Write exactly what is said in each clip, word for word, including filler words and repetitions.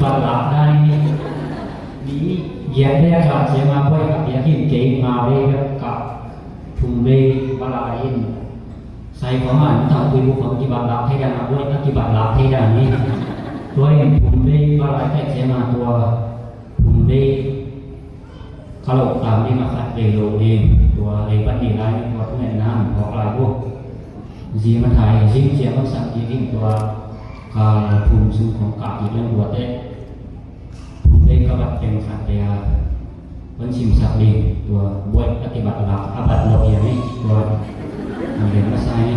Bat lak dai ni. Ni giat dek a kah ciang a buai a piak in kei nga vei bek kah. Thum vei va lai in. Sai khong a an tau pui bu khong kibat lak thei dan a buai a kibat lak thei dan ni. Tua in thum vei va lai kah ciang a tua thum vei ka lo tam ding a khat vei lo ding. Tua ei pan ni lai ni tua thungetna an phawk lai bu. Zi ma thai zing ciang a sak ding in tua kal thum sung khong kah ding leng tua te. Thum vei ka bat teng khat te a. Wan simsak ding tua buai a kibat lak a bat lo ia ni tua. Ang den ma sai ni.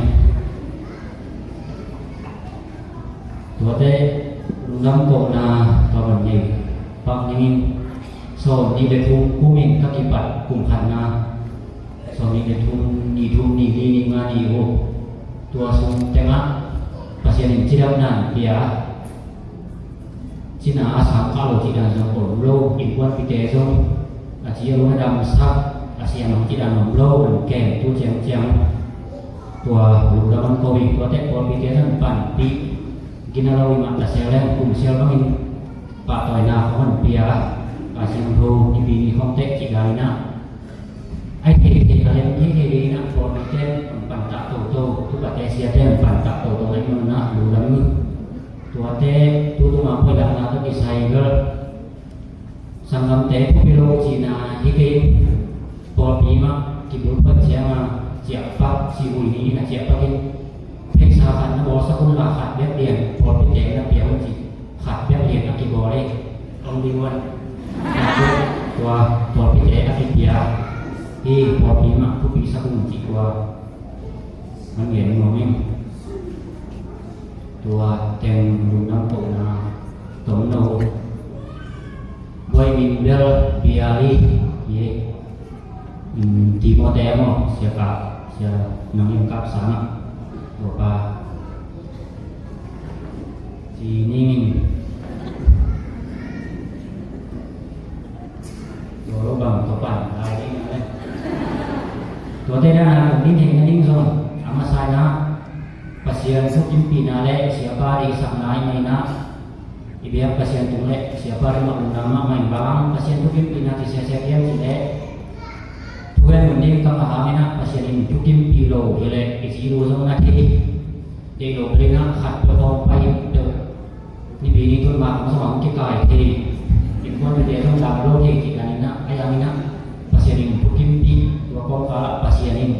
Tuate lungdam kohna tua ban nei pak ning in sawm nih le thum kum in ka kipat kum khatna sawm nih le thum nih thum nih li nih nga nih uh tua sung tengah Pasian in cidamna pia cina a sang kah lo cih dan zong om lo innkuanpite zong a ci a lung a damsak a siam ang cih dan om lo an kem tu ciangciang. Tua lungdam an ko in tuate pawlpite zong panpih gina lo i mah ta sel leng kum sel bangin pahtawina khong an pia a siangtho nipi ni khong teh cih dan inah ai thei thei a lem thei thei ding inah pawlpite an pantak toto tupate siate an pantak toto ngai nunah lungdam ni. Tuate tutuma poilakna tawh kisai bel sanggamte thupi lo cihna hi kei in pawlpi mah kibulphuh cianga ciahpak si ui ni in a ciahpak in pheisa khat na bawlsak un la khat bek lian pawlpite na pia un cih khat bek lian a kibawl ei ong ding un tua pawlpite a kipia hi pawlpi mah thupisak un cih tua man ngen nuam in. Tua teng lungdam kohna tomno buai min bel biali ye in Timote maw sia ka sia nang in kap sang ah tua pa ci ning in tua lo bang tua pan lai ding a le tua te dan a kum din thei na ding zong a masa na Pasian thukimpihna le siapa deihsakna i maina i biak Pasian tung le siapa ringawh lungdam mahmah in bang Pasian thukimpihna ci sese kiam ci le thugen mun ding kam a hangin ah Pasian in thukimpih lo hi le i ci lu zong na thei. Deih lo pei na khat peuh hong pai in peuh nipi ni tun ma hong zong hong kikai thei. Innkuan mite zong dam lo thei cih dan inah a yang inah Pasian in thukimpih tua kawngkal ah Pasian in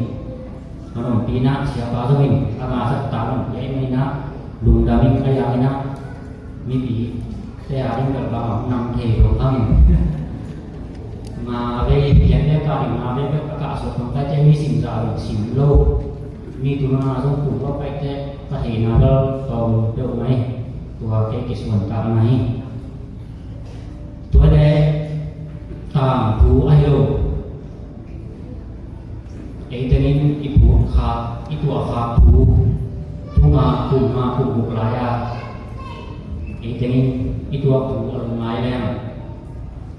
Manun pina siapa zongin ama zat ta manun pia i maina lungdam in a yang ina mipi te a ding bel bang a nam thei lo hangin nga vei pian le ka ding nga vei bek a kah suak hong kai te mi sim za lo sim lo mi tu na zong kum lo kai te ka theina bel tawm deuh mai tua kei kisuan tak mai tua le tang thu ahi lo. Ei tengin i phut khak i tuah khak thu thu nga kum nga kum guk lai-a ei tengin i tuah thu a lungngai leng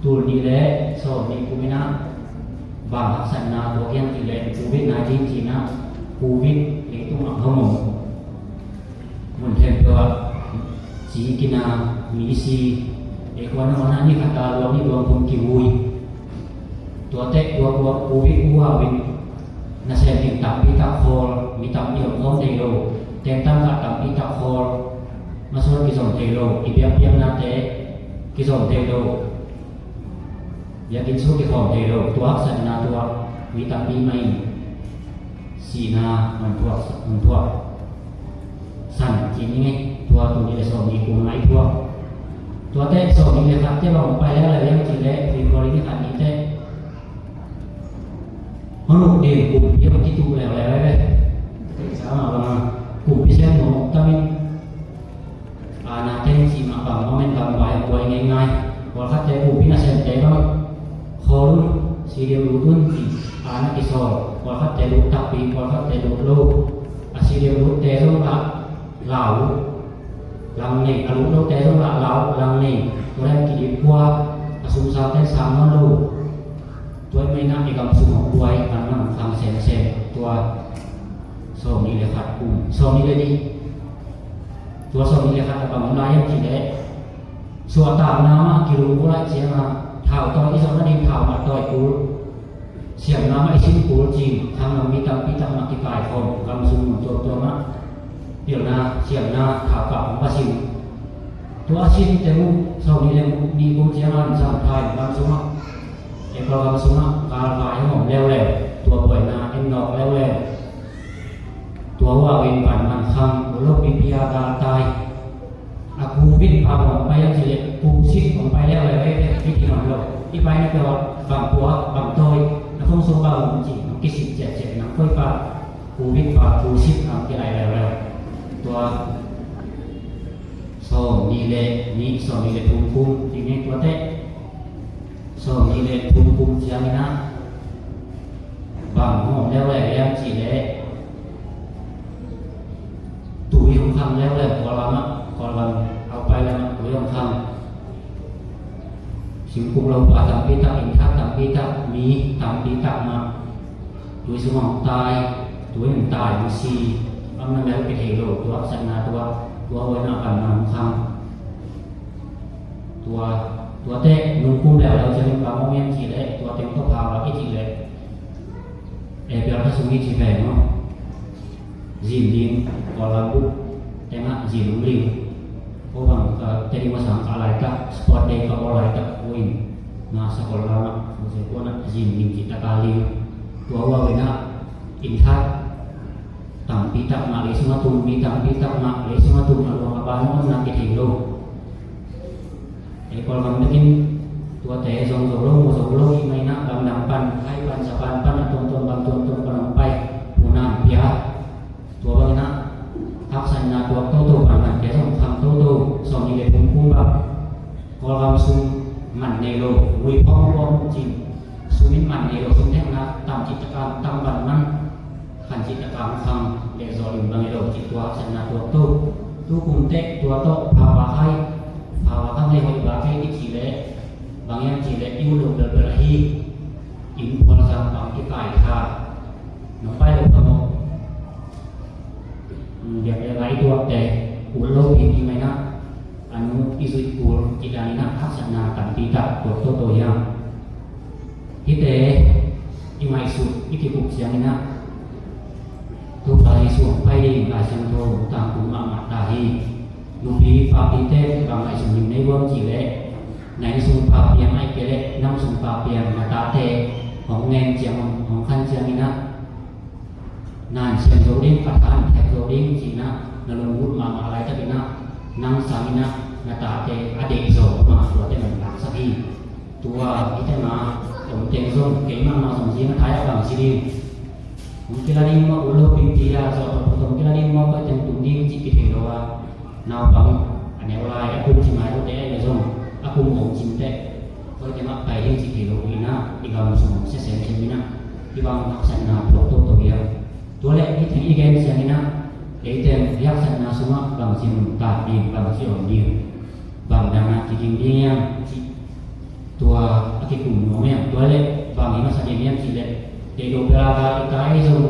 tul nih le sawm nih kum inah bang haksatna tuak hiam cih leh covid nineteen cih inah covid leitungah hong om. Mun khempeuh ah ci kina mi si ei kuan hong a ni khat a luang ni luang kum kiui. Tuate tua tua covid uh a uh in nasem ding tampi tak khawl mi tampi hong khawm thei lo. Tengtang kah tampi tak khawl masuan kizom thei lo i biakpiaknate kizom thei lo. Biakinn sung kikhawm thei lo tua haksatna tua mi tampi mah in sihna man thuak man thuak san ci ni ngei tua tul nih le sawm nih kum ngai thuak. Tuate sawm nih le khat te bang pai leh lai liang ci leh February ni khat ni te hong uk ding kumpi hong kituh leh lai lai le sama bang kumpi sem hong tamin Ana teng cih mah bang moment bang vai a buai ngeingai. Pawlkhatte bupi nasemte bang khawl un, stadium lut un cih ana kisawl. Pawlkhatte lut takpi, pawlkhatte lut lo. A stadium lutte zong lah lau lang nei, a lut lote zong lah lau lang nei. Tua lem kidim kua a sum sangte sang nawn lo. Tua i maina i gam sung a buai kan nang khang semsem tua sawm nih le khat kum sawm nih le nih. Tua sawm nih le khat a bang om lai hiam cih leh Suahtakna mah kilung kul ahih ciangin, thau tawi i zawh nading thau mah tawi kul, siamna mah i sin kul cih khangno mi tampi tak mah kikaikhawm, gam sung mun tuamtuam ah pilna siamna thau kap hong va sin. Tua a sin teng uh sawmnih le nih kum ciangin zan thai gam sungah, Kawlgam sungah galvai hong om leuleu, tua buaina en nawk leuleu. Tua uh a uh in pan man khang, uh lo pipi a galtai. A Covid pa bang pai a cih leh, Covid bang pai leuleu, eh, eh, hih ti man lo. I pai na peuh ah bang pua, bang tawi, na phone sung bang ci, nong kisik ciatciat nang koi pa, Covid pa, Covid ang kilai leuleu. Tua sawmnih le nih, sawmnih le thum kum, ti nge tua teh. Sawmnih le thum kum ciangin ah, bang hong om leuleu hiam cih leh, tui hong khang leuleu, Kawlgam ah, Kawlgam a uh pai lam ah tui hong khang. Singkung lopa tampi tak, innthak tampi tak, mi tampi tak mah tui sung hong tai, tui hong tai, hong si, a man leh kithei lo, tua haksatna tua, tua huaina pan man hong khang. Tua, tua teh nung kum leuleu ciangin bang hong om hiam cih leh, tua teng tawh pha bak i cih leh, eh, April kha sung i cih pen maw, zin ding, Kawlgam bup teng ah zin hong ling. Ko bang, eh, Tedim a sang ka laitak, sport day ka bawl laitak, ko in na sa Kawlgam ah, ko se ko na zin ding cih tak a ling. Tua hua ve na, innthak tampi tak mah, lei sung a tum mi tampi tak mah, lei sung a tum a luang a ban hong omna kithei lo. Ei Kawlgam bekin tuate zong zo lo, mu zo lo, i maina gamdang pan, Thai pan, Japan pan, a tuamtuam gam tuamtuam pan hong pai, puna hong pia. Tua bangin ah haksatna tuak toto pan gamte zong khang toto, sawmnih le thum kum bang Kawlgam sum man nei lo, vui phawng phawng cin, sum in man nei lo, sum thekna tam cih tak a tam ban man, khan cih tak a hong khang leh zaw lim bang hi lo cih tua haksatna tuak tu. Tu kum teh tua tawh pha va khai, pha va khang leh hoih va khai i cih leh, bang hiam cih leh i ut loh belbel ahi, inn phual zang bang kikai kha, nong pai lo phamawh. Biak le ngai tuakte ut lo pi pi mai na, a nu i zuih kul cih danin ah haksatna tampi tak tuak toto hiam. Hihte i ngaihsut i kikup ciangin ah, Topa Jesu hong pai ding Lai Siangtho tangtung mahmah ta hi. Nupi papite bang ngaihsun ding nei vuam cih leh, na inn sung pa piang ahih kei leh nang sung pa piang na tate hong ngen ciang, hong khan ciangin ah, na an siam zo ding, ka tha an thep zo ding ci-in ah, na lunglut mahmah laitakin ah, nang sangin ah na tate a deih zo mah tuate nong laksak hi. Tua hihte mah om teng zong kei mahmah zong zing a thai ah bang ci ding. Hong kila ding maw, ut lo pingpi a zawh thotthot hong kila ding maw, koi teng tung ding cih kithei lo a. Naupang a neu lai a kum ci ngai lote ahi leh zong a kum om cin teh, koi teng ah pai ding cih kithei lo uh in ah, i gam sung sese cin in ah, hih bang haksatna tuak toto hiam. Tua leh hih teng i gen ciangin ah, ei teng hih haksatna sungah bangci nuntak ding, bangci om ding, bang dang a kiging ding hiam cih tua a kikum nuam hiam. Tua leh bang hi masa ding hiam cih leh, deih loh bel a gal i kai zong,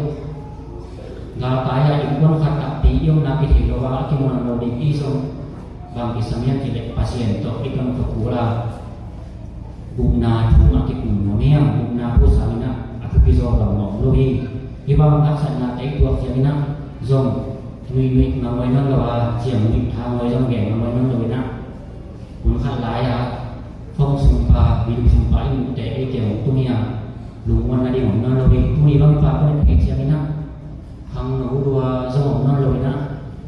gal kai a innkuan khat takpi i omna kithei lo a, a kimuan lo ding i zong, bang kisam hiam cih leh Pasian tawh i gamta kul a, gupna thu mah kikum nuam hiam. Gupna thu sangin ah a thupi zaw bang mawh lo hi. Hih bang haksatnate i tuak ciangin ah zong nuihnuih ngam ngoi nawn lo a, ciamnuih tha ngoi zong gen ngam ngoi nawn lo in ah, hun khat lai-a phone sung pa, video sung pa i muhte ei kiang hong tung hi a, lungmuan nading om nawn lo hi. Tuni bang pa ko na thei ciangin ah, khangno uh lua zong om nawn lo in ah,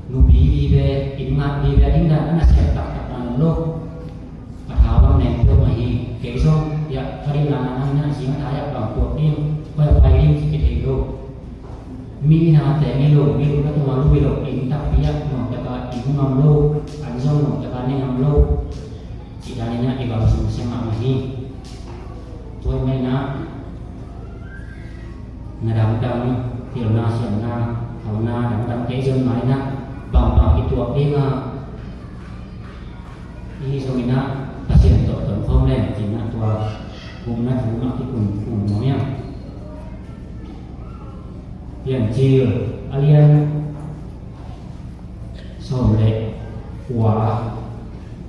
nupi vive, inn ngat vive, a ding dan a na siam taktak dan om lo. Ka tha bang neng peuhmah hi. Kei zong hiah ka ding dan a nang in ah zing a thai ah bang tuak ding, koi a pai ding cih kithei lo. Mi nate ngei lo, mi lupna tungah lui lo, inn takpi ah nuamtak a inn ngam lo, an zong nuamtak a ne ngam lo. Cih danin ah i bang sung siam mahmah hi. Tua ahih manin ah na dangdang, pilna siamna, thauna dangdang kei zong mai in ah, bangbang i tuak ding a, i zong in ah Pasian tawh tong khawm leng cih in ah tua gupna thu mah kikum kum nuam hiam. Piancil a lian sawm le kua,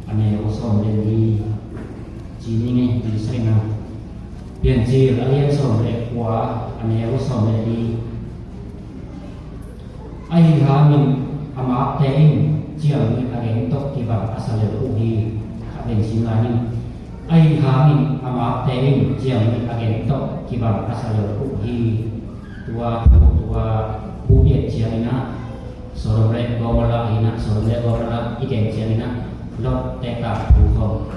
A neu sawm le li. Ci ni ngei, ci saina. Piancil a lian sawm le kua, a neu sawm le li. Ahi hangin a makte in ciangin a gen tawh kibang a sa lel uh hi. A gen sin lai ning. Ahi hangin a makte in ciangin a gen tawh kibang a sa lel uh hi. Tua thu, tua bu piat ciangin ah Sodom le Gomorrah hi na, Sodom le Gomorrah i gen ciangin ah Lot te ta thu khawng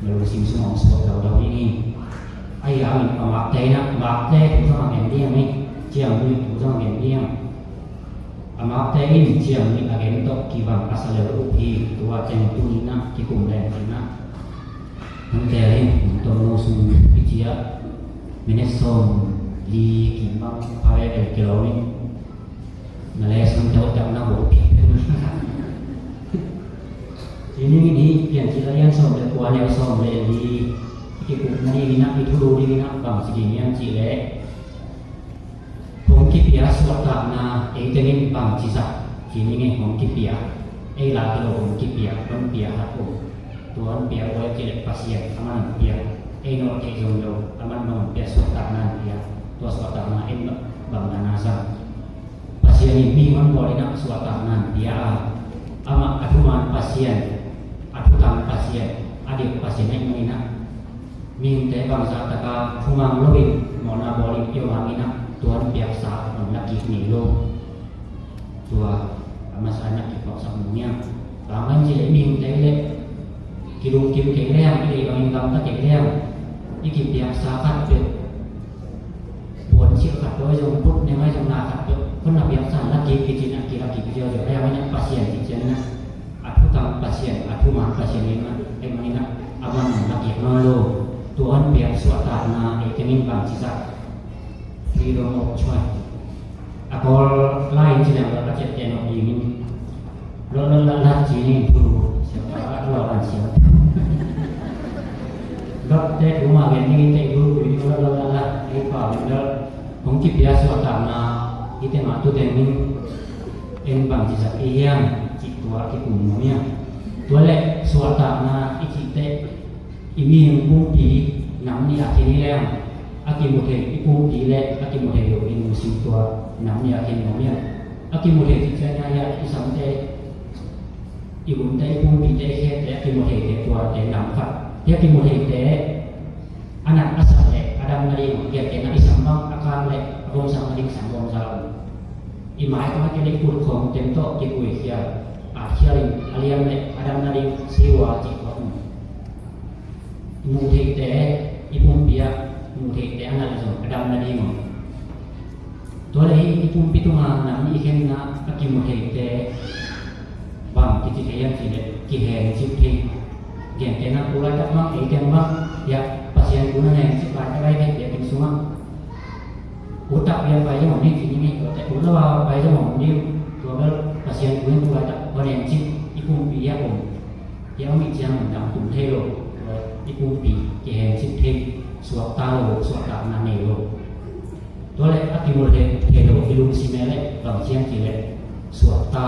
na lungsim sung hong suak daudau ding hi. Ahi hangin a makte in ah, makte thu zong a gen ding hi. Ciang thu zong a gen ding. A makte in ciangin a gen tawh kibang a sa lel uh hi. Tua teng tuni in ah kikum leng hi na. Hong tel in, hong tom lo sung i ciah minute sawm li kim bang pha ve el kilawm in. Na le sung teuh teuh na bo pi. Ci ni ngei, Piancil a lian sawm le kua, neu sawm le li. I kikup nading in ah, i thulu ding in ah bang ci ding hiam cih leh, hong kipia suahtakna ei teng in bang ci zah. Ci ni ngei, hong kipia. Ei la hi lo, hong kipia, hong pia khat om. Tua hong pia uh a cih leh Pasian, aman hong pia. Ei nawh theih zong lo, aman bang hong pia, suahtakna hong pia. Tua suahtakna ei bang dan a zang. Pasian in mihing hong bawl in ah suahtakna hong pia a, amah a thuman Pasian, a thutang Pasian, a dik Pasian ahih manin ah mihingte bangzah tak a thuman loin mawhna bawl in i om hangin ah tua hong piaksa hong la kik ngei lo. Tua a masa in ah kiphuaksak nuam hiam? Bang hang hiam cih leh mihingte leh kilungkim kei leng, i deih bangin gamta kei leng, i kipiaksa khat peuh, puansilh khat peuh ahi zong, put neng ahi zong, na khat peuh, kong na piaksa in la kik kici in ah, kila kik ziauziau. Ahi hangin ah Pasian cih ciangin ah a thutang Pasian, a thuman Pasian ahih manin ah, aman hong la kik nawn lo. Tua hong piak suahtakna ei teng in bang ci zah. Freedom of choice. A Kawl lai in ci leng Lot a ciaptehna dingin, Lot, Lot, Lot, Lot ci ni in thu, siapa, Lot an siapa. Lot te thu mah gen ni te thu, thu ni Lot, Lot, Lot, Lot, ei pau in Lot. Hong kipia suahtakna, i teng a tu teng in, en bang ci zah i hiam, cih tua kikum nuam hiam. Tua leh suahtakna i cih teh, i mihing pumpi nam nih a khen hi leng, a kimu thei i pumpi le a kimu thei lo i lungsim, tua nam nih a khen nuam hiam? A kimu thei cih ciang hiah i samte, i gumte, i pumpite, i khete, a kimu theite, tuate nam khat. Tua a kimu theite a nat a sat le a dam nading, gentehna i sam bang a kang le a gawmsak nading sam gawmza lo. I mai khawng a kile i kut khawng teng tawh kikuikhial, atkhial in a liam le a dam nading siwa cih khawng. Muh theihte, i pumpi ah muh theihte a nat le zong a dam nading om. Tua leh hih i pumpi tungah nam nih i khenna a kimu theite bang kici thei hiam cih leh kihensik thei. Gentehna tu laitak bang ei teng bang hiah Pasian thu na hensik laitak, laitak biakinn sungah ut tak biak pai zong om ding, ci ni ngei, tua teh ut lo a pai zong om ding. Tua bel Pasian thu in tu laitak hong hensik i pumpi hiah om. Hiah om i ciang mun dang tum thei lo, tua i pumpi kihensik thei, suakta lo, suahtakna nei lo. Tua leh a kimu thei, thei lo i lungsim e leh bang ci hiam cih leh suakta.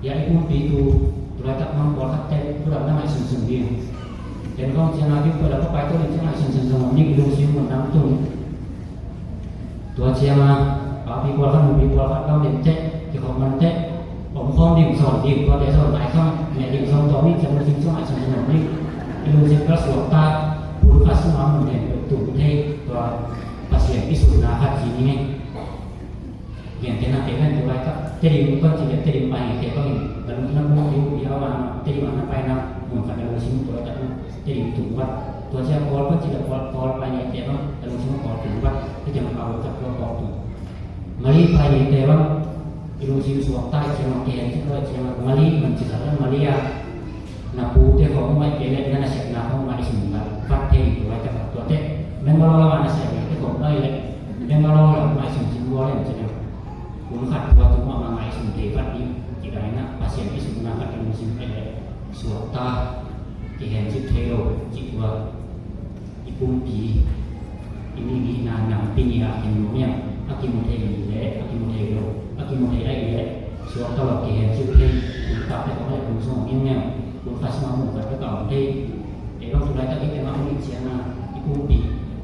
Hiah i pumpi tu, tu laitak bang pawlkhat ten thu dang na ngaihsun sun ding. Ten khawng ciang a kiu pai lo, ka pai to ding ciang ngaihsun sun sun om ding, i lungsim mun dang tum. Tua ciang a, papi pawlkhat, nupi pawlkhat bang den teh, kikhop man teh, om khawm ding, sawn ding, tuate sawn, nai khawm neh ding, sawn tawm ding, ciang lungsim ciang ngaihsun sun om ding. I lungsim ka suakta, pulkhat sung a mun den tum thei, tua Pasian i sutna khat ci ni ngei. Gentehna kei pen tu laitak Tedim kong ci leh Tedim pai ngei te bangin ka lungsim na pum piu piau a, Tedim a na paina mun khat ka lungsim tu laitak na Tedim tung vat. Tua ciang Kawl kong ci leh Kawl, Kawl pai ngei te bang ka lungsim Kawl tung vat. Hih teng a pau khat tua Kawl tung. Mali pai ngei te bang i lungsim suakta i ciang a, kihensik lo i ciang a, Mali man ci zah lo, Mali a na pute khawng om ahih kei leh na nasepna khawng ngaihsun vat thei in tu laitak a, tuate Bangalore lam a nasep te khawng om ahih leh Bangalore lam ngaihsun cing bawl in ci leh, kum khat tua tung mahmah ngaihsun thei vat ding. Ci dan in ah Pasian i sutna khat i lungsim ahih leh suakta, kihensik thei lo cih tua. I pumpi, i mihing hihna nampi nih a khen nuam hiam? A kimu thei le a kimu thei lo, a kimu thei ahih leh suakta lo, kihensik thei. Kum khat peuh mah leh kum sawm miau miau, kum khat sungah kum khat peuh ka om thei. Ei bang tu laitak i teng ah om ih ciangin i kumpi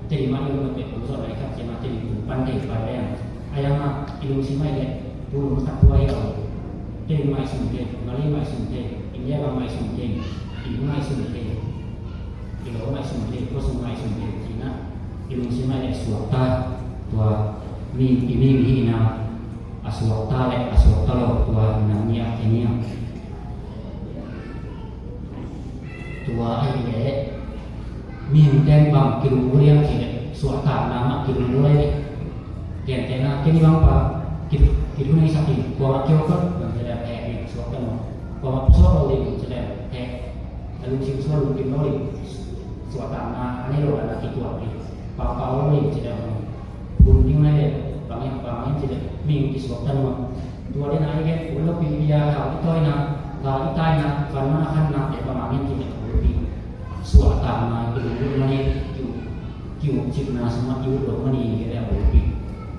Tedim ah i om peuh kum sawm le khat ciangin Tedim kum pan thei pai leng, a yang ah i lungsim ah i leh tu lum khat tua hi lo. Tedim mah i sum thei, Malay mah i sum thei, India gam mah i sum thei, Inn mah i sum thei, i lo mah i sum thei, khua sung mah i sum thei, ci-in ah i lungsim ah i leh suakta, tua mi, i mi hihna a suakta le a suakta lo tua nam nih a kiniam. Tua ahih leh mihingte in bang kilunggulh hiam cih leh suahtakna mah kilunggulh hi. Gentehna, ken i bang pa ki, kithuneihsak ding, kuamah kiau khat bang ci leh heh ding, suakta mah. Kuamah pusuak lo ding ci leh heh, a lungsim suak lungkim lo ding, suahtakna a nei lo dan a kituak ding, paupau lo ding ci leh hong bun ding lai leh bang hiam, bang hiam ci leh mihing kisuakta mah. Tua ding a i gen, u lo pipi a thau i tawina, gal i taina, van man a khanna te bang a gen ci leh u lo pi. Suahtakna i lunglut man hi, kiu, kiu cipna sungah i ut lo man hi, i gen leh u lo pi.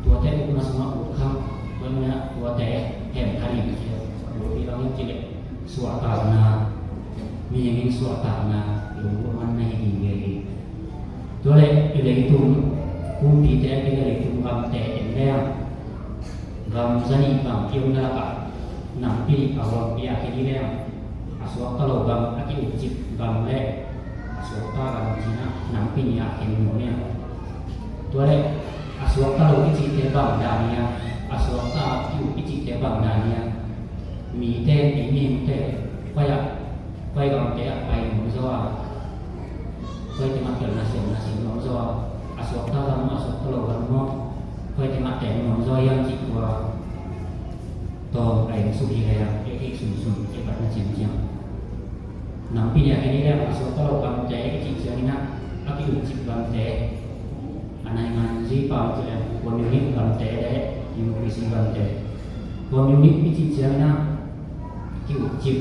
Tuate utna sungah ut khang, tua ina tuate hem kha ding ci leh u lo pi bang hiam ci leh suahtakna, mihing in suahtakna i lunglut man na hi ding hi. Tua leh i leitung kumpite, i leitung gamte en leng, gam zanih bang i omna lakah nampi nih a huampi a khen hi leng, a suakta lo gam, a ki-ukcip gam le a suakta gam ci-in ah nampi nih a khen nuam hi. Tua leh a suakta lo i cihte bang dan hiam, a suakta a ki-uk i cihte bang dan hiam? Mite, i mihingte, koi ah, koi gamte ah pai nuam zaw a, koi teng ah tel na siam, na siam nuam zaw a, a suakta gam maw, a suakta lo gam maw, koi teng ah tel nuam zaw hiam cih tua tawm a en suk hi leh, e, e, sunsun, e, bat na ciamciam. Nampi nih a khen hi leh a suakta lo gamte i cih ciangin ah, a ki-ukcip gamte, a naingan zui pau ci leh communist gamte le democracy gamte. Communist i cih ciangin ah ki-ukcip,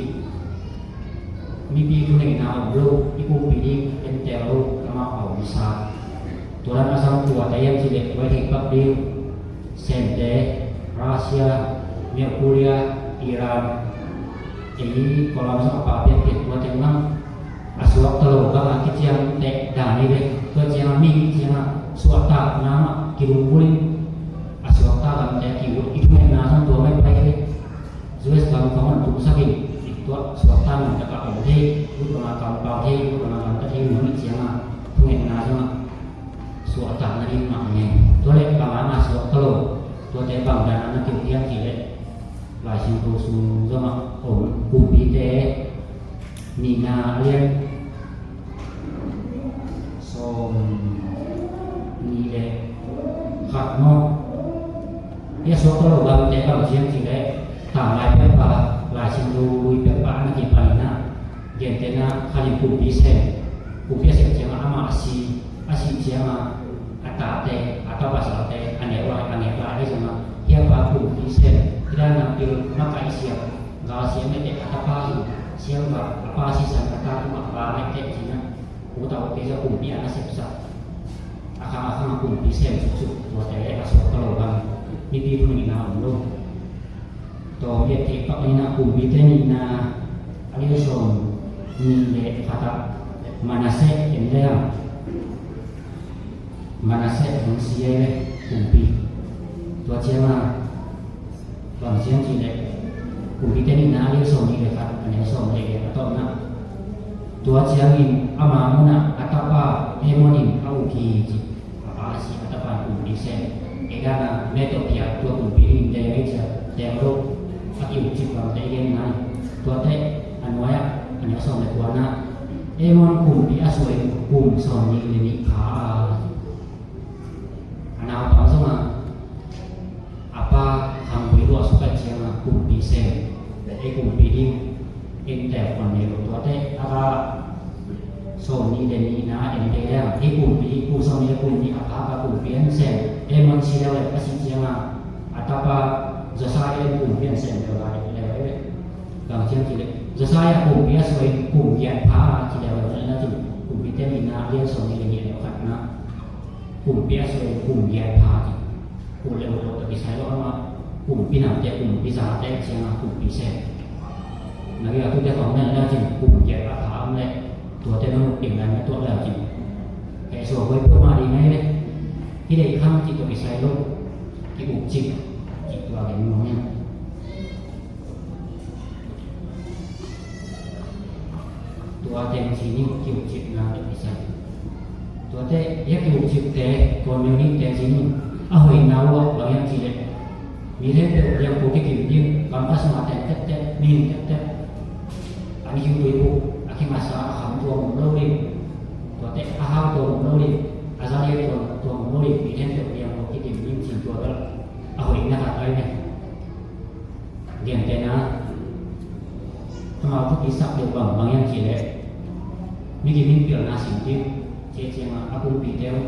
mipi thuneihna om lo, i kumpi ding en tel lo, amau a omsa. Tua dan a zang tuate hiam ci leh tua i theih pak ding Sente, Russia, North Korea, Iran, ei Kolam zong a pa pianpian tua teng lam a suakta lo gam a kiciamteh dan hi ve. Tua ciangin mi ciangin suahtakna mah kilunggulh in a suakta gamte a ki-ut, i thuneihna zong tua mah pai hi ve. U S gam khong hong tungsak in, i tuah suakta nuntak a om thei, ut bang a kampau thei, ut bang a gamta thei, mi ciangin thuneihna zong suahtakna ding mah ngen. Tua leh bang hang a suakta lo, tuate bang dan a na ki-uk hiam cih leh Lai Siangtho sung zong a om, Kumpite nihna a lian sawm nih le khat maw. Hih a suakta lo gamte bang hiam cih leh, tanglai pekpa, Lai Siangtho lui pekpa a na kipan in ah, gentehna khat in kumpi sem, kumpi a sem ciangin amah a si, a sih ciangin a tate, a tapasalte, a nek lai, a nek lai ahi zongin, hih a pa kumpi sem, hih dan a pil makaih siam, gal siam mete a tapa hi, siam gal, a pa sisan a ta tungah gal mete ci-in ah, u tau te zong kumpi a na sepsak, a khang a khang a kumpi sem suksuk, tuate a suakta lo bang, mipi thu nihna om lo. Tua biak theih pak ni-in ah Kumpite nihna a lian sawm nih le khat ah Manasseh en le hang. Manasseh hong si ei le kumpi. Tua ciangin bang hiam cih leh Kumpite nihna a lian sawm nih le khat, a neu sawm le giat a tawpna. Tua ciangin ama munah a tapa Amon in a uk hi ci. A pa a si, a tapa in kumpi sem. Ei dan a mete pia, tua kumpi ding deng ei cia, deng lo. A ki-ukcip bangte i gen nai. Tuate a nuai-ah, a neu sawm le kuana, Amon kumpi a suah in kum sawm nih le nih pha a. A naupang zong a, a pa khanggui lua suk ahih ciangin kumpi sem, ei kumpi ding, ei tel khuan nei lo. Tuate a ka sawm nih le nihna en thei leng, ei kumpi, kum sawm nih le kum nih a pha ka kumpi en sem, Amon si leu le a sih ciangin a tapa Josiah in kumpi en sem leu lai leu le. Bang hiam cih leh Josiah kumpi a suah in kum giat pha a ci leu le na cin, Kumpite nihna a lian sawm nih le nih a neu khatna. Kumpi a suah in kum giat pha ci. Kum le kum tawh kisai lo, amah kumpi namte, kumpi zate ciangin kumpi sem. Nagi a tute khawng nen le cin kum giat a pha om le tuate nong uk ding nan na tuak le cin. Heh suak huai peuhmah ding ngai le. Hi dei khang cih tawh kisai lo. Ki uk cik cih tua gen nuam in. Tua teng ci ning ki uk cik na tawh kisai. Tuate, hia ki uk cikte, tua music te ci ning a hoihna uh bang hiam cih leh mi khempeuh liangko kikim ding, kam khat sungah ten teptep, nin teptep. An hiu tuibu a kingasa a kham tuam lo ding. Tuate a hau tuam lo ding, a za lian tuam, tuam lo ding, mi khempeuh liangko kikim ding cih tua bel a hoihna khat ahi ve. Gentehna, amau thupi sak deuh bang bang hiam cih leh, mi kim in pilna sim ding, cia ciangah a kumpite uh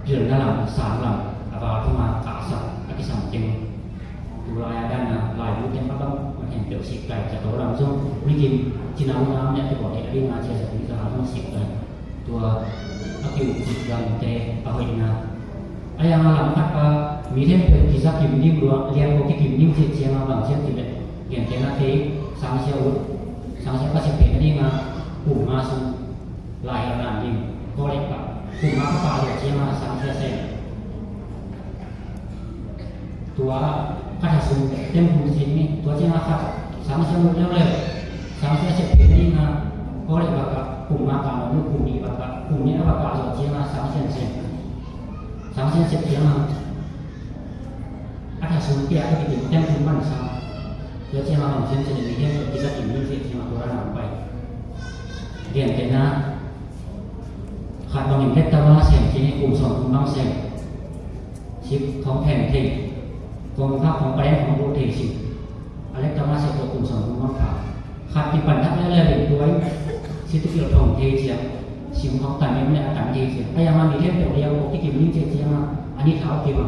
pilna lam, sang lam, a val thuma kahsak a kisam teng. Tulai a dan a laibu teng a bang man hen peuh sik kai, ca to lam zong mi kim cina una om leh a kibawl hi a ding a cia sa tui ka ha zong sik kai. Tua a kiuk cik lamte a hoihna. A yang a lam khat pa mi khempeuh kiza kim ding lua, liangko kikim ding cih ciangah bang ciam cih leh, gentehna te sangsia uh, sangsia ka sep pen a ding a kum nga sung lai a nan ding. Kawlek pa kum nga ka pa a ciangah sangsia sem. Tua khat a sung tem kum sin ni, tua ciangah khat sang siang lut leu le, sang siang sep pen ding a, kawlek baka kum nga ka nong lut, kum nih baka, kum nih a baka zawh ciangah sang siang sep. Sang siang sep ciangah a tha sung pia a kitin tem kum man sang. Tua ciangah bang siang sep ni hiam tua kisa kim ni sep ciangah tua rana pai. Gentehna khat bangin letta bang a sem ciangin kum sawm kum bang sem. Sik khawng phen thei, kong khak khawng paren khawng bul thei sik. A lek tama sek tawh kum sawm kum bang pha. Khat kipan thak lel lel in tuai, sik tukil thong thei ciang, sim khawng tan in le a tan thei ciang. A yang a mi lian tawh liang kawk kikim ning ciang ciang a, a ni thau kim a.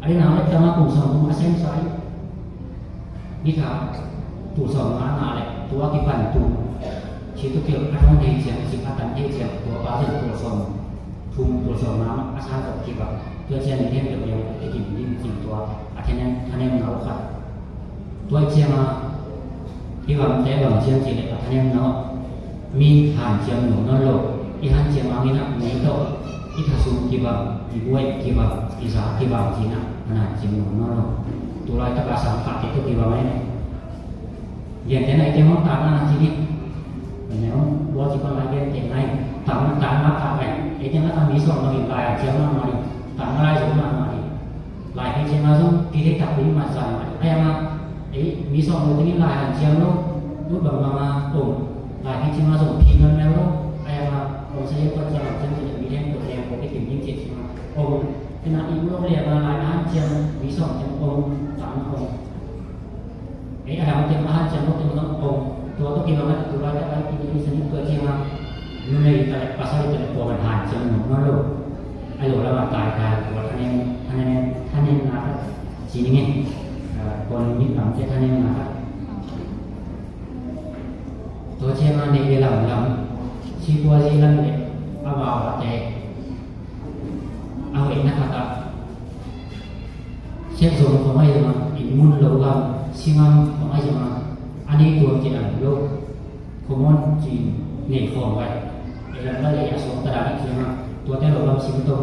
A ni na lek tama kum sawm kum a sem sai. Ni kha tul sawm nga nga le tua kipan tul, ci tukil a thong thei ciang, ci a tan thei ciang, tua pa zin tul sawm thum, tul sawm nga a san tawh kibang. Tua ciang ni hen tua piang kikim ding cing tua a thanem, thanem nau khat. Tua ciang a i bang te bang ciang ci le a thanem nau. Mi hanciam nuam nawn lo, i hanciam hangin ah mi tawh i thasum kibang, i buaih kibang, i za kibang ci-in ah a hanciam nuam nawn lo. Tulaitak a sangkhate tawh kibang ahi. Gentehna i teng hong takna na ci ni. Mene hong buaih ci bang lai gentehna hi. Takna, takna kah pai. I teng lak a mi sawm bangin lai hanciam mahmah hi. Takna lai zo mahmah hi. Lai phei ciang a zong pi thei takpi mat zang mah. Ai a mah, ei, mi sawm lo tengin lai hanciam lo, lut bangbang a om. Lai phei ciang a zong pi melmel lo. Ai a mah, om sa yem khat ciang hanciam tengin mi leng kut leng kua kikim ding cih ciang a om. Ena i lo liang a lai hanciam, mi sawm teng om, tam om. Ei, a dang teng a hanciam lo teng zong om. Tua tawh kibang a tulaitak a i pi ding i sa ning tua ciang a numei ta leh pasal ta leh kua man hanciam nuam nawn lo. A lo lam a taitai tua thanem, thanem, thanemna khat ci ning e. Kawlni lamte thanemna khat. Tua ciang a neih le lam lam, sipua zi lam le a vavate a hoihna khat ah sep zong khawng ahi zong a, inn mun lo gam, singam khawng ahi zong a, a nei tuam cih lam lo. Khuamuan cin nei khawm vai. Ei lam vai lei a suang ta dan i ciang a, tuate lo lam sim tom,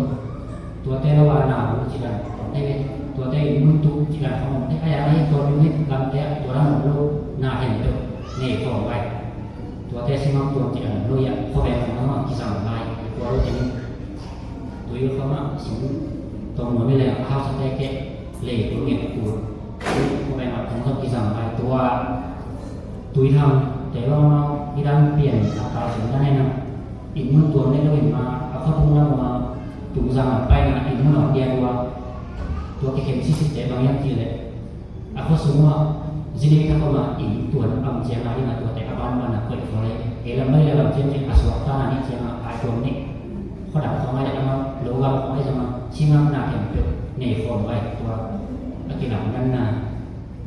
tuate lo a na bu ci dan khawm thei ve, tuate inn mun tu ci dan khawm thei. Ai a na hi tua lu hi lamte a tua dan lo na hen to nei khawm vai. Tuate simang tuam ci dan lo ia khawm vai khawm a kizang lai tua lo teng. Tui khawm a sim tom nuam i lei a hausate keh lei tua ngen a tua. Khawm vai khawm a kizang lai tua. Tui thang te lo no i dan pian a ta sum dan ai na. Inn mun tuam le lo in ma a khuatung lam ma tung zang a pai na inn mun a dia tua. Tua kikhen sisite bang hiam cih leh a khua sung ah zi nei thak om a inn tuan a om ciang a ding a tuate a banban a koih khua le. Ei lam mai le lam ciang ciang a suak ta na nih ciang a ai tuam nih. Khua dang khawng ai le lam a lo gam khawng ai zong a singam na khempeuh nei khawm vai tua a kilamdanna.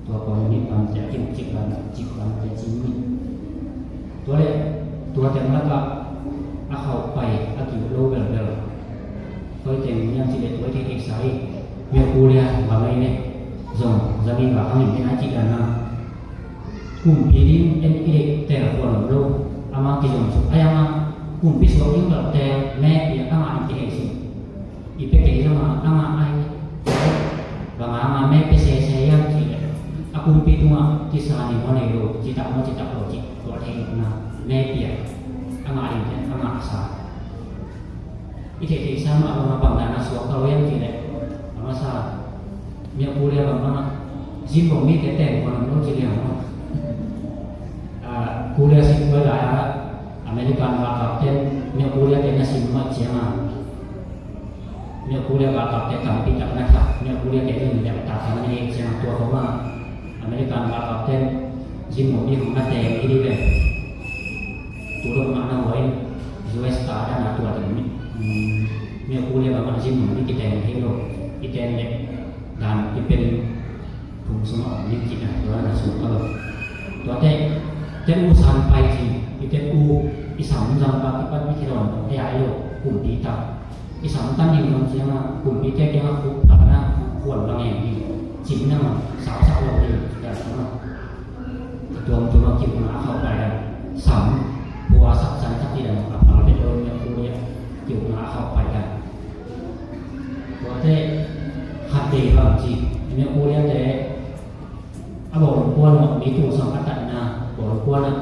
Tua Kawlni lamte a kiuk cik lam, cik lamte cin nih. Tua le tua teng lakah a khauh pai a kiuk lo belbel. Koi teng niam cih leh tua i theih theihsa hi. Meuh kulia bang ei le zong zang ei va khang in te nai cih dan a. Kumpi ding en i deih tel khual om lo. Ama kizom suk ai ama kumpi suak ding lo tel me pia ama in kihei suk. I pe kei zong a ama ai banga ama me pe sese iam ci le a kumpi tungah kisa ni mo nei lo ci tak mo ci tak lo ci tua thei na me pia ama in ama sa. I theih theih sa mah bang a bang dan a suak ka lo iam cih leh a masa miak kulia bang bang a zin bawng mite teng kuan lo ci liang maw. Kulia sin kuai lai a American galkapten miak kulia te na sin mah ciang a miak kulia galkapte tampi tak na thak miak kulia te zin leh tak tak na hi ciang a tua ko mah American galkapten zin bawng mi hong na teng hi dih leh. Tudok mah na huai U S ta dan a tua ding mi mi a kulia bang a zin mi kiteng thei lo. Kiteng le dan kipen phung sung a om ding kina tua na sung ka lo. Tua te te u san pai ci i te u i sam zang pa kipat mi thei lo. Ei ai lo kumpi ta i sam tan ding zong ciang a kumpi te kiang a khup phat na kuan bang en ding cin na ma sa sa lo ding kita sama. Tuamtuam a kiukna a khauh pai dan sam hua sak san sak ti dan a pal pet lo miak kulia kiukna a khauh pai dan. Tuate khat dei bang ci miak kulia te a bawlung kuan mi tul sang a tatna bawlung kuan a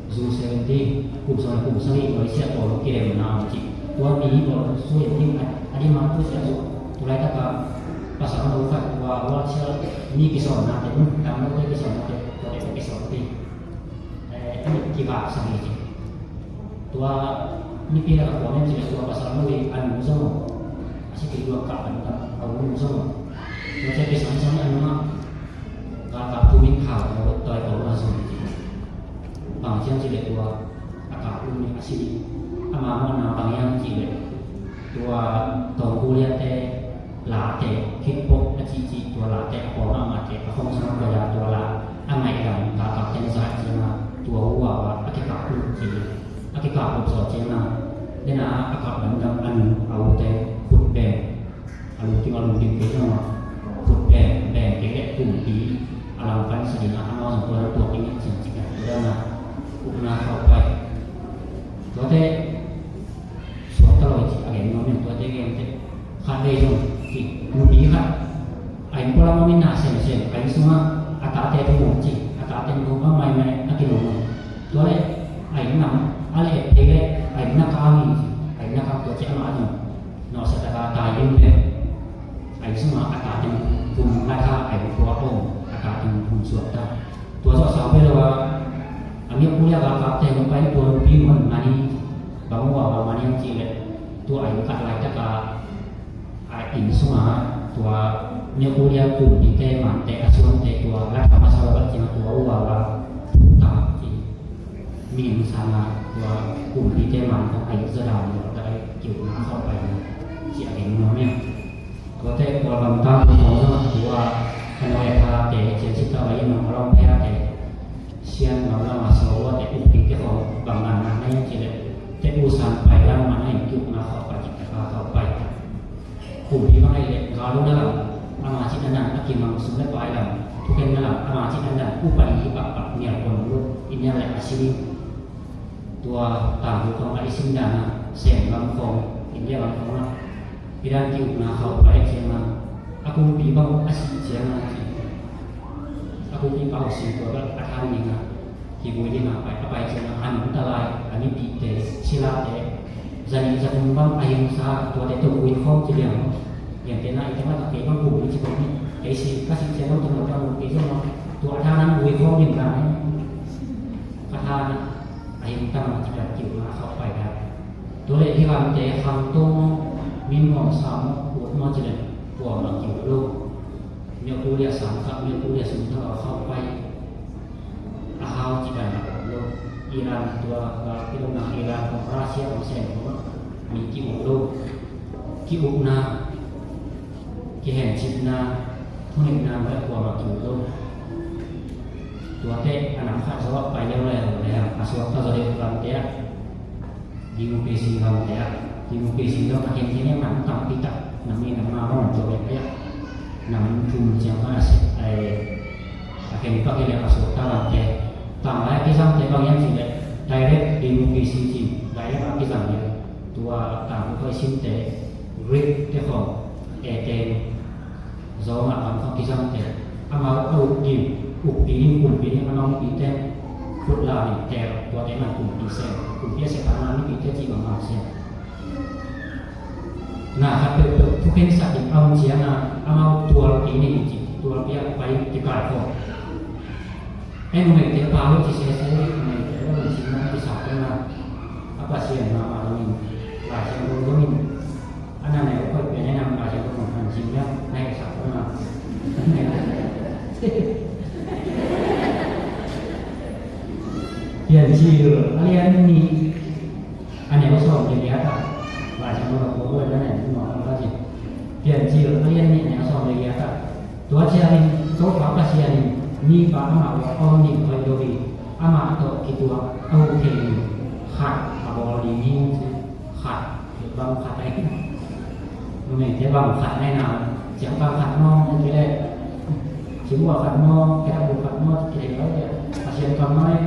zu seventy kum sang kum sang i noi siah bawlung kidemna om ci. Tua mi bawlung su in ding a ding ma tu siah su tulai taka pasal lo khat tua tua siah mi kisawmna te mun tam lo te kisawmna te tua te kisawm te. Eh, a mit kivak sang hi ci. Tua mipi lak a kuam em ci le tua pasal lo i a nu zong a si kei tua kah an tam a u nu zong tua cia kisam sang a nu mah galkap thu min khau tua tua i tua ma zong hi ci. Bang ciang ci le tua a kap lu mi a si ama mawhna bang hiam ci le tua tawngkuliate late khitpok a cihcih tua late a pawng a mate a khong sung a koih a tua la a ngaih lam galkapten zah cianga tua ua a kikap lut ci a kikap lut zawh cianga dena a kap lamdang a nu a ute khut beng a lungkim a lungkim kei zong a khut beng beng kei leh kumpi a langpan sa ding a amau zong tua tuak ding a ciang cik a tua dana ukna khauh pai tuate suakta lo i ci a gen nuam in tuate gen te khat vei zong ci nupi khat a inn pualam a min na semsem a inn sungah a tate thu mawm ci a tate thu mawm maimai a kilawm tua le a inn nam a le et thei le a inn na kang in ci a inn na kang tua ci amah zong nawhsa taka tai ding le a inn sungah a tate thu mawm la tha a inn puak om a tate thu mawm suakta. Tua zawh sau pia lo a a miak kulia galkapte hong pai tua nupi hon mani bang ua bang mani ang cih leh tua a inn khat laitak a a inn sungah tua miak kulia kumpite mante a suante tua la tham a sau a bat ciang tua ua ua ta ci mi inn sangah tua kumpite man kong a inn zaw dan ua ta a kiukna a sau pai ci a inn nuam ia. Tuate Kawlgam tang tung hong zong a tua a nuai a thate cian sita vai in hong a lawng phei a te sian lam lam a sawh ua te ukpi te khong bang ngan ngan na in ci le te usan pai lam man a in kiukna khauh pai cik taka khauh pai. Kumpi bang ai le galuna lam ama cin a nan a kimang sum le pai lam thuken na lam ama cin a nan upai hi pak pak nial kon lu in nial le a sini. Tua tangthu khong a i sin dan a sem lam khong India lam khong a i dan kiukna khauh pai a ciang a a kumpi bang a sih ciang a ci a kumpi pau si tua bel a than ding a kibui ding a pai a pai ciang a a nungta lai a mipihte silate zanih zathum bang a hingsa tuate tawh vui khawm ci liang liangte na i tawh a kei bang kumpi ci khong ni kei si ka sih ciang bang tawh na bang kei zong tua a than a vui khawm ding dan a than a a hing tang a kipat kiu ma a khauh pai dan. Tua leh hi lamte khang tawng maw, min nuam sa maw, ut maw ci leh kuamah kiu lo. Miakpu liah sang kah, miakpu liah sung thak a khauh pai. A hau ci dan a ut lo. Iran tua gal kidong nang Iran kong Russia kong sen kong mi ki-uk lo. Ki-ukna kihencipna, thuneihna mah kuamah kiu lo. Tuate a nam khat zaw ah pai leuleu le a suakta zaw deuh lamte ah democracy lamte ah democracy zaw a khenkhen nam tampi tak nam i nam ma bang tua bek ah nam thum ciang khan a sep a khen pak hi le a suakta lamte Tanglai a kizangte bang hiam cih leh direct democracy ci, direct a kizang hi. Tua tangthu khawng i simte Greek te khawng, Athens, Rome a gam khawng kizangte, amau a uk ding, ukpi ding, kumpi ding, amau mipite khut lam in teel, tuate man kumpi sem, kumpi a sem a man mipite cih bang a sem. Na khat peuhpeuh thukhensat ding a om ciangin amau tualpi nei in ci, tualpi ah pai kikaikhawm. Ei numeite pa lo ci sese, numeite lo in cihna kisap ding a, a Pasian mahmah dongin, Lai Siangtho dongin, a na neu koih pen ei na Lai Siangtho dong han cihna na hehsak ding a. Piancil a lian nih, a neu sawm le giat ah, Lai Siangtho dong ko lo in na neu dong a, Piancil a lian nih, a neu sawm le giat ah, tua ciangin Topa Pasian in mipa amah uah a om ding hoih lo hi. Amah tawh kituak a huh thei ding khat ka bawl ding hi, ci. Khat, bang khat ahi. Numeite bang khat ahi na, ciang bang khat maw, ci leh, cimbuah khat maw, kitakbuh khat maw, ci thei lo leh, Pasian kam maw leh,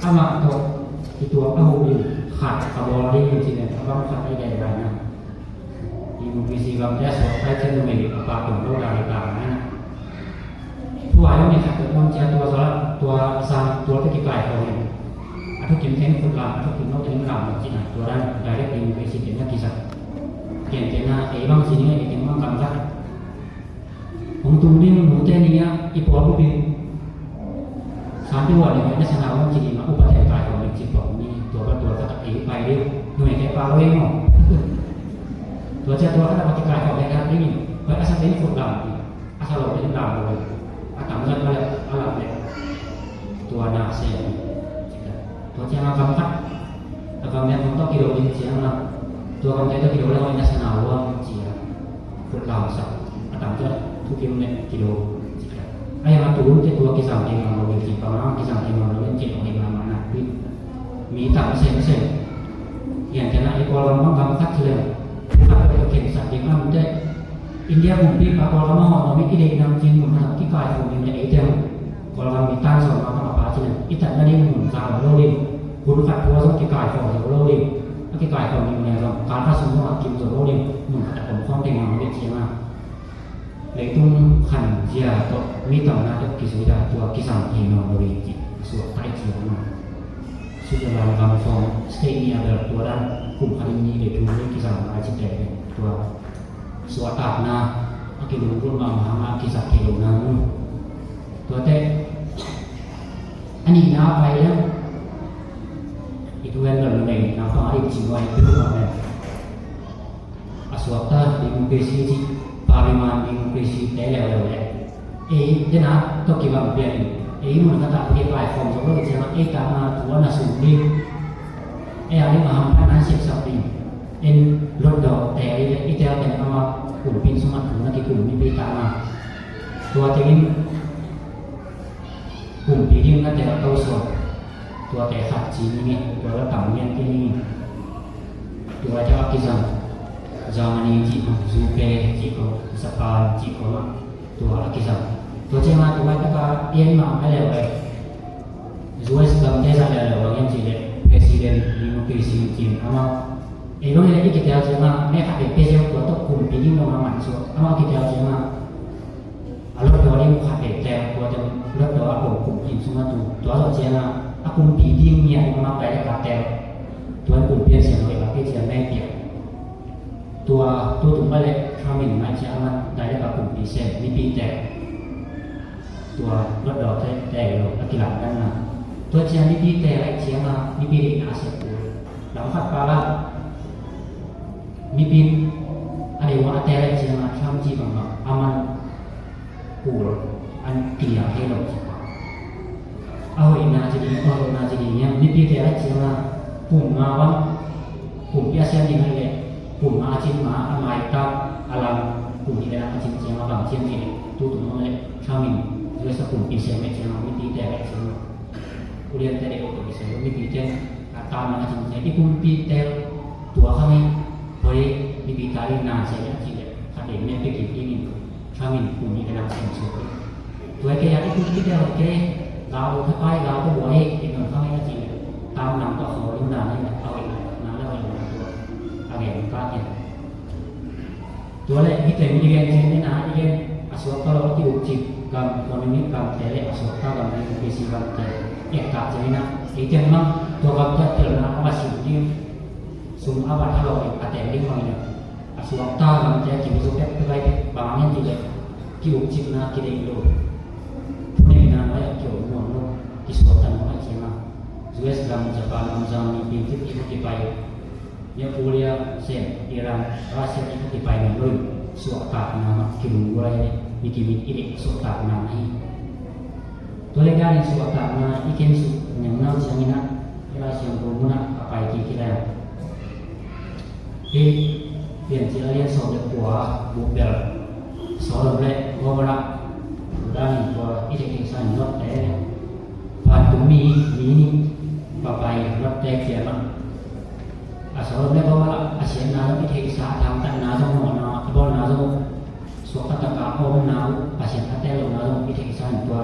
amah tawh kituak a huh ding khat ka bawl ding hi, ci leh, a bang khat ahi dai dai na. Democracy gamte a suak thai ciang numei a pa tung lo dai dai na. Tua hi mi khat tua lam cia tua sa, tua sa, tua te kikaikhawm in. A thukim ten khut lam, a thukim lo ten lam lo cihna, tua dan direct democracy ten na kizat. Ken ten na, ei bang ci ni, ei ten bang kam zat. Hong tung ding nute ni a, i pawl bup in. Santi wa ni, na sana wang ci ni ma, upa te kaikhawm in ci pawl ni, tua ba tua khat ei pai ding, numei te pa lo ei mo. Tua cia tua khat a kikaikhawm in khat ding in, hoi a sa ten khut lam ding. A sa lo te in lam lo, a tam zat a leh, a lam leh, tua na sem. Tua ciang a kam khat, a kam leh kam tawh kilo in ciang a, tua kam te tawh kilo leh hong in a sa na luang cia, khut lam sa, a tam zat thukim leh kilo cia. A yang a tu te tua kizang kei ngam lo in ci, pa ma kizang kei ngam lo in ci, hong in ma ma na pin. Mi tam sem sem. Yan te na i Kawlgam bang kam khat ci leh, khat tua khen sa ding am te, India kumpipa Kawlgam a hawh nuam i deih nang cin mun khat kikaikhawm ding leh eite hong Kawlgam mi tan sawm a bang a pa cih leh i tatna ding mun khat om lo ding, hun khat thua zong kikaikhawm zo lo ding, a kikaikhawm ding leh zong kal khat sung zong a kim zo lo ding, mun khat a om khawm ding nang leh ciang a. Leitung khan zia tawh mi tamna tawh kizui dan tua kizang thei nawn lo ding cih suak tai ciang a. Switzerland gam khawm state nih a bel tua dan kum khat in nih le thum nih kizang lai ci te tua suahtakna a kilunggulh mahmah hang a kizat thei lo na mu. Tuate a nihna a pai leng i tu en lo numei na pa a dik ci nuai tu ma leng a suakta democracy ci, parliament democracy te leuleu le. Ei tena tawh kibang pian in ei mun khat ah kikaikhawm zo lo ciang a ei tangthu a na sung ding. Ei a ding a hamphatna sepsak ding. En lotdawh te i le i tel pen ama kumpi sungah thu na kikum mipi tangthu. Tua tengin kumpi ding na tel to suak. Tuate khat ci ning e, tua la tam lian kei ning e. Tua tua kizang Germany cih ko, U K cih ko, Japan cih ko mah tua a kizang. Tua ciang a tua taka pian mah a leuleu. U S gamte zah leuleu bang hiam cih leh President Democracy cih amau. Ei bang leh i kitel ciang a, me khat peuh pia ciang tua tawh kumpi ding lo na man suak. Amau kitel ciang a, a lotdaw ding khat peuh tel, tua teng lotdaw a kong kum in sung a tu. Tua zawh ciang a, a kumpi ding ni a ding amau direct a tel. Tua in kumpi a siam lo i bang kei ciang na i piak. Tua, tua tung mah leh Trump in mah ciang a direct a kumpi sem, mipi tel. Tua lotdaw te, tel lo, a kilamdanna. Tua ciang mipi tel lai ciang a, mipi deihna a sep tua. Lam khat pa la, mipi a deih ua a tel lai ciang a, Trump cih bang bang, a man kul, an kiliang thei lo cih bang. A hoihna ci ding, a hoihna ci ding hiam, mipi tel lai ciang a, kum nga bang, kumpi a siam ding a leh, kum nga a cin ma, a maitak, a lam, kum nih le lam a cin ciang a bang ciang ci leh, tu tung mah leh, Trump in, U S a kumpi sem lai ciang a, mipi tel lai ciang a. Uliante deuh tawh kisai lo mipite a tama a cin ciang i kumpite tua khang i hoi mipi ta ding na sai a ci leh khat deuh mete kik dingin Trump in kum nih le lam sem suak hi. Tua kei a i kumpite hoi kei Lau thapai lau tawh buai ei, i nong khang ei a ci leh, tam lam tawh a khawl ding dan ei, a hoih na le hoih na tua a gen ka hi. Tua leh hih teng i gen ciang in ah, i gen a suakta lo a ki-ukcip gam, communist gamte leh a suakta gam, democracy gamte i et tak ciangin ah, ei teng bang tua gamte a telna a va sim ding, sum a va tha lo ding a teng ding bangin ah, a suakta gamte a kimu zo pekpek ahi pek, bang hang hiam cih leh ki-ukcipna kideih lo, thuneihna nuai ah ki-om nuam lo, kisuakta nuam ahih ciangin ah, U S gam, Japan gam, Germany, Philippines, i kipai, North Korea, Sen, Iran, Russia, i kipai nuam lo in, suahtakna mah kilunggulh ahi leh, mi kimit i deih suahtakna mah hi. Tua leh danin suahtakna i kensuk neu nau ciangin ah, i Lai Siangtho mun ah a pai kik hi leh, hih Piancil a lian sawm le kua buk bel, Sodom le Gomorrah, tua danin tua i theihtheihsa in Lot te, vantung mi, mi nih va pai Lot te kiangah. A Sodom le Gomorrah a siatna zong i theihsa, a thangtatna zong, mawhna a bawlna zong, suakta taka a omna uh, Pasian a tel lohna zong i theihsa in tua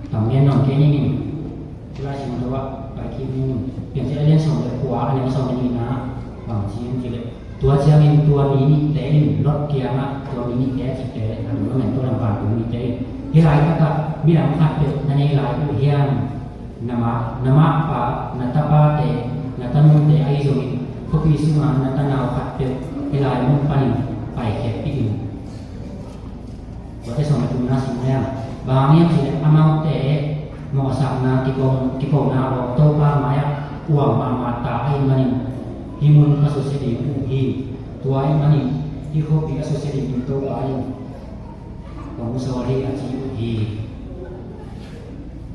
tam ngen nawn kei ning in, Lai Siangtho ah pai kik ning in, Piancil a lian sawm le kua, a neu sawm le nihna bang ci hiam cih leh, tua ciangin tua mi nihte in Lot kiangah, tua mi nihte a cihte a dunglam en tua lam vantung mite in, hih laitakah midang khatpeuh na nei lai uh hiam? Na mah, na mahpa, na tapate, na tanute ahi zongin, khuapi sunga na tanau khatpeuh hih lai mun panin paikhia pih in. Tuate sawm le thumna sim leng, bang hang hiam cih leh amaute mawhsakna kiko, kikona aw Topa mai-ah uang mahmah ta ahih manin, hih mun ka susia ding uh hi. Tua ahih manin hih khuapi a susia dingin Topa in kong sawl hi, a ci uh hi.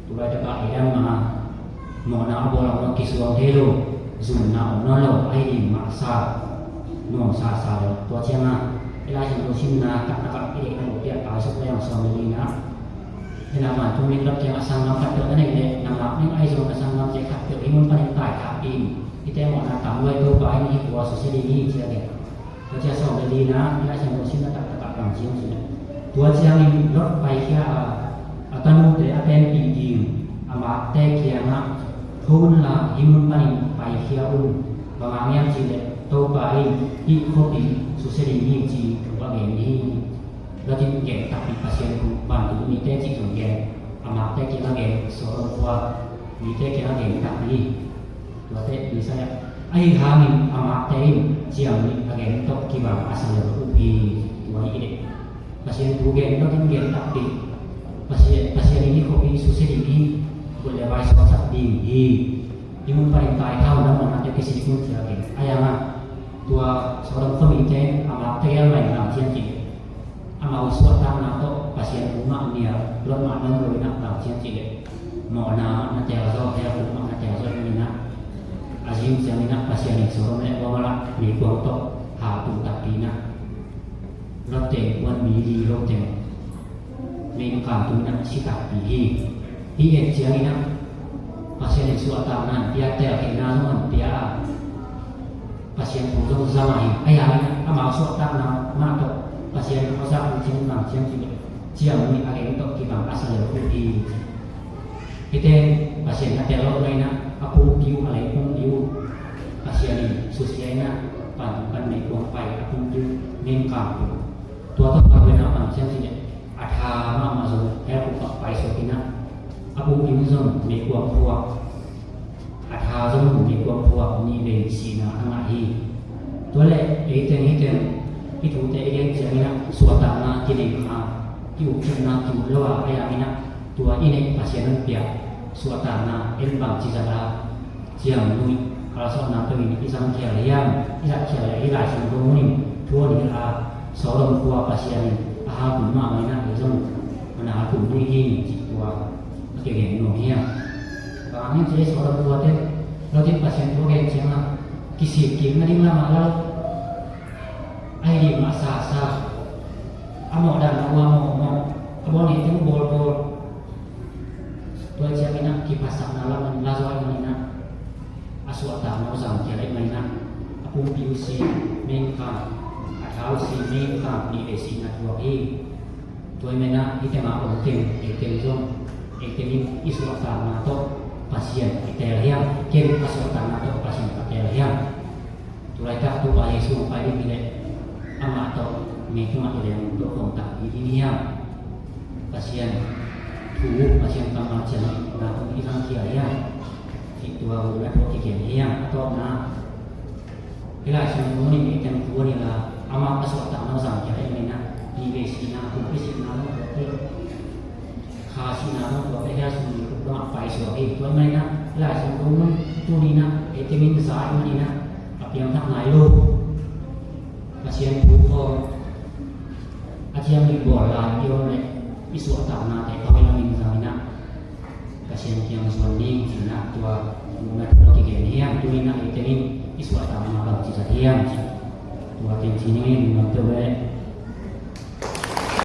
Tulaitak ah ei dang mah mawhna a bawl a, kisuang thei lo, zumna om nawn lo, ahi ding mah sa, nuam sasa lo. Tua ciangin ah, i Lai Siangtho simna taktak ah i deihna uh piak, a suk leng sawm le lina. Hih na vantung mi Lot kiangah, sanggam khatpeuh na neih leh, na ngak ding ahi zong na sanggamte khatpeuh hih mun panin taithak in. Hihte mawhna tam lua hi, Topa in hih kua susia ding hi, ci a gen. Tua ciang sawm le lina, i Lai Siangtho simna taktak ah bang ci hiam cih leh, tua ciangin Lot paikhia a, a tanute a tenpih ding a makte kiangah, "Tho unla, hih mun panin paikhia un, bang hang hiam cih leh Topa in hih khuapi susia ding hi," ci thu a gen hi. Lot in gen takpi, Pasian thu, vantung mite cih zong gen, a makte kiangah gen, Sodom khua mite kiangah gen takpi. Tuate Messiah ahi hangin a makte in ciang nih a gen tawh kibang a sa lel uh hi. Tua hi i deih. Pasian thu gen, Lot in gen takpi. Pasian, Pasian in hih khuapi susia ding hi, gul le vai suaksak ding hi. Hih mun panin taithau na mawhnate kisik un, ci a gen. Ahi hangin tua Sodom khua mite in a makte gelh mah in bang ci hiam cih leh, amau suahtakna tawh Pasian thu mah nial, Lot mah nuam lo in ah, bang ci hiam cih leh, mawhna mah na tel zaw, hell khuk mah na tel zaw in ah, a zing ciangin ah Pasian in Sodom le Gomorrah meikuang tawh haltum takpi in ah, Lot teng kuan mi li lo teng meikuang tung in ah si takpi hi. Hih et ciangin ah Pasian in suahtakna pia, tel theihna zong pia a, Pasian thu zong za mah hi. Ahi hangin amau suahtakna mah tawh Pasian khuazak uh ciang bang ci hiam cih leh, ciang nih a gen tawh kibang a sa lel uh hi. Hihte Pasian a tel lohna in ah, a pumpi uh, a lei pumpi uh Pasian in susia in ah, pan, pan meikuang pai a pumpi uh meikuang tung. Tua tawh a pen a bang ci hiam cih leh, a tha mahmah zong hell khuk ah paisuak in ah, a pumpi uh zong meikuang phuak, a tha zong meikuang phuak, nih vei sihna a ngah hi. Tua leh ei teng, hih teng, hih thute i gen ciangin ah suahtakna kinei kha, ki-ukcipna ki-ut lo a, ahi hangin ah tua i neih Pasian hong piak suahtakna en bangci zat a, ciang nuih kalsuanna peuh in i zang khial hiam, i zat khial leh hih Lai Siangtho mun in thu hong hilh a, Sodom khua Pasian in a haltum mahmah in ah, ei zong a na haltum ding hi, cih tua a kigen nuam hiam? Bang hang hiam cih leh Sodom khuate, Lot in Pasian thu a gen ciangin ah, kisik kik nading lamah la lo, ahi ding mah sasa, a mawh dan a, uh a mawhmawh, a bawl ngeih teng uh bawlbawl. Tua ciangin ah kiphatsakna lam in la zaw ahih manin ah, a suahtakna uh zang khial ahih manin ah, a pumpi uh si meikuang, a tha uh si meikuang, nih vei sihna thuak hi. Tua ahih manin ah hih teng a om teng, ei teng zong, ei teng in i suahtakna tawh Pasian i teel hiam? Ken a suahtakna tawh Pasian ka teel hiam? Tulaitak Topa Jesu hong pai ding hi leh amah tawh meikuang ah i leng tawh khawm tak ding hiam? Pasian thu, Pasian kammal ciang na tawh i khangkhia hiam? Cih tua hun a tawh kigen hiam? A tawpna, hih Lai Siangtho mun in ei teng thu a ni la, amah a suahtakna zang khia ahih manin ah, ni vei sihna, kumpi sihna zong tua hi, kha sihna zong tua hi, hell sung ni khup lamah paisuak hi. Tua ahih manin ah hih Lai Siangtho mun tuni in ah ei teng in za ahih manin ah a piangthak nai lo. Pasian thu khawng a ciang ding bawl lai i om leh i suahtaknate a hoih lamin zang in ah Pasian kiang zuan ning ci-in ah tua nunna thu tawh kigen hiam? Tuni in ah ei teng in i suahtakna bangci zat hiam? Tua teng ci ning in, lungdam tua ve.